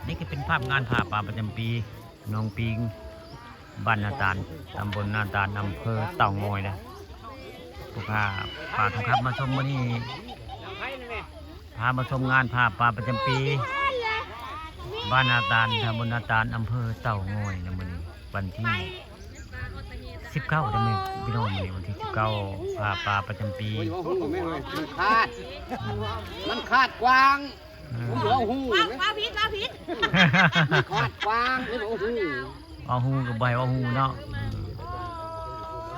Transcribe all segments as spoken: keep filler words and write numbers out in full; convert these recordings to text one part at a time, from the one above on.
นี่ก็เป็นภาพงานผ้าป่าประจำปีหนองปิง บ้านนาตาล ตำบลนาตาล อำเภอเต่างอยนะ ผู้พาป่าทองคำมาชมมื้อนี้ พามาชมงานผ้าป่าประจำปี บ้านนาตาล ตำบลนาตาล อำเภอเต่างอยนะมื้อนี้ วันที่สิบเก้าเด้อแม่พี่น้อง มื้อนี้วันที่สิบเก้า ผ้าป่าประจำปี โอ้ย หัวหูไม่เลย มันขาด มันขาดกว้าง เออ หัวหู ว่า ไหม ว่าผิด ว่าผิด มันขาดกว้าง หรือหัวหู เอาฮูกับบ่ให้เอาฮูเนาะ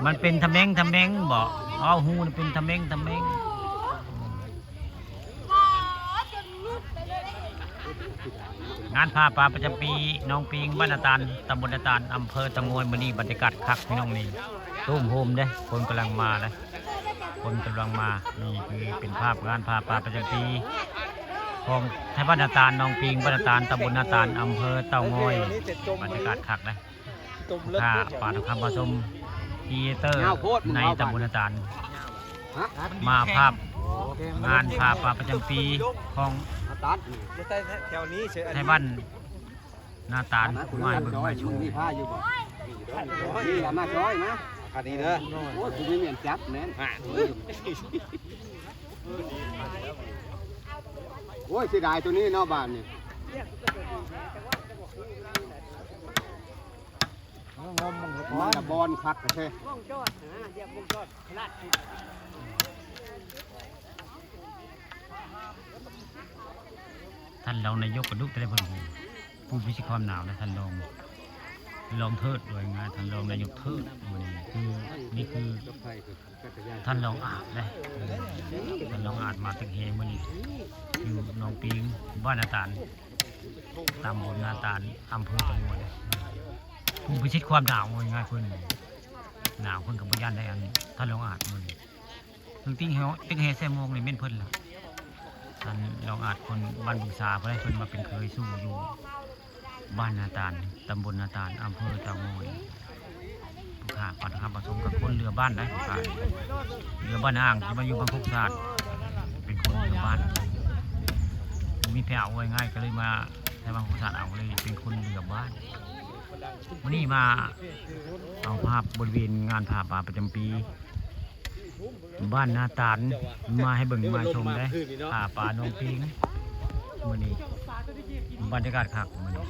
มันเป็นทะแมงทะแมงบ่ เอาฮูนี่เป็นทะแมงทะแมง งานผ้าป่าประจำปีหนองปิง บ้านนาตาล ตำบลนาตาล อำเภอเต่างอย มื้อนี้บรรยากาศคักพี่น้องนี่ ตุ้มโฮมเด้ คนกำลังมาเด้ คนกำลังมา นี่คือเป็นภาพงานผ้าป่าประจำปี ของไทบ้านนาตาล หนองปิง บ้านนาตาล ตำบลนาตาล อำเภอเต่างอย บรรยากาศคักนะ ผ้าป่าทองคำผสม ครีเอเตอร์ ในตำบลนาตาล ฮะ มาภาพงานผ้าป่าประจำปีของ มาตัดนี่ ไม่ใช่แถวนี้เฉย อันนี้ ไทบ้านนาตาล มาเบิ่งมาชม มีผ้าอยู่บ่ นี่เอามาซอยนะ อันนี้เด้อ โอ้ย คุณไม่เหมือนจับแม่น อ่ะ โอ้ย เสียดายตัวนี้เนาะ บ้านนี่ มันละบอนคักกะแท้ ท่านรองนายกกระดุกได้เพิ่นผู้พิชิตความหนาวนะ ท่านรอง รองเทิด ว่าง่าย ท่านรองนายกเทิด มื้อนี้คือ นี่คือ ท่านรองอาจนะ ท่านรองอาจมาตึกเฮมื้อนี้ อยู่หนองปิง บ้านนาตาล ตำบลนาตาล อำเภอเต่างอย ผู้พิชิตความหนาว ว่าง่าย เพิ่นหนาว เพิ่นก็บ่ย่านได้ อัน ท่านรองอาจมื้อนี้ ตึกเฮ ตึกเฮแซ่โมงนี่แม่นเพิ่นล่ะ ท่านรองอาจคนบ้านบึงสา เพิ่นให้เพิ่นมาเป็นเขยสู่อยู่ บ้านนาตาล ตำบลนาตาล อำเภอเต่างอย ผู้ข้าปัดครับผสมกับคนเรือบ้านได้ ผู้ข้าเรือบ้านอ่างที่มาอยู่บางกอกศาสตร์ เป็นคนเรือบ้าน มีแผวว่าง่ายก็เลยมาไทบ้านกอกศาสตร์ เอาเลยเป็นคนเรือบ้าน มื้อนี้มาเอาภาพบริเวณงานผ้าป่าประจำปี บ้านนาตาล มาให้เบิ่งมาชมเด้ ผ้าป่าหนองปิง มื้อนี้บรรยากาศคักมื้อนี้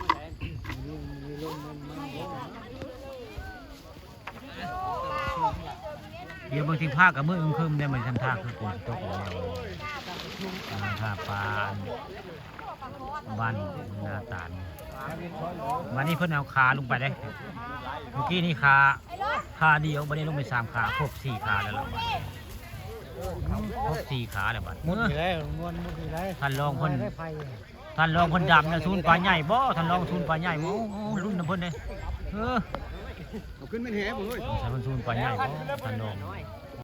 เดี๋ยวบางทีฟ้าก็มืดครึ้มๆ ได้ มันทำท่าคือฝนตกแล้ว อ่า ผ้าป่า บ้านนาตาล วันนี้เพิ่นเอาขาลงไปเด้ เมื่อกี้นี่ขา ขาเดียว บัดนี้ลงไปสามขา ครบสี่ขาแล้วล่ะ บัดนี้ ครบสี่ขาแล้วบัด หมดอยู่แล้ว มวนหมดอยู่แล้ว ท่านรองเพิ่น ได้ไฟ ท่านรองเพิ่นดำนะ ศูนย์ปลาใหญ่บ่ ท่านรองศูนย์ปลาใหญ่บ่ โอ้โห รุ่นนำเพิ่นเด้ เออ เอาขึ้นเป็นแหบ่เฮ้ย ใส่เพิ่นศูนย์ปลาใหญ่บ่ ท่านรอง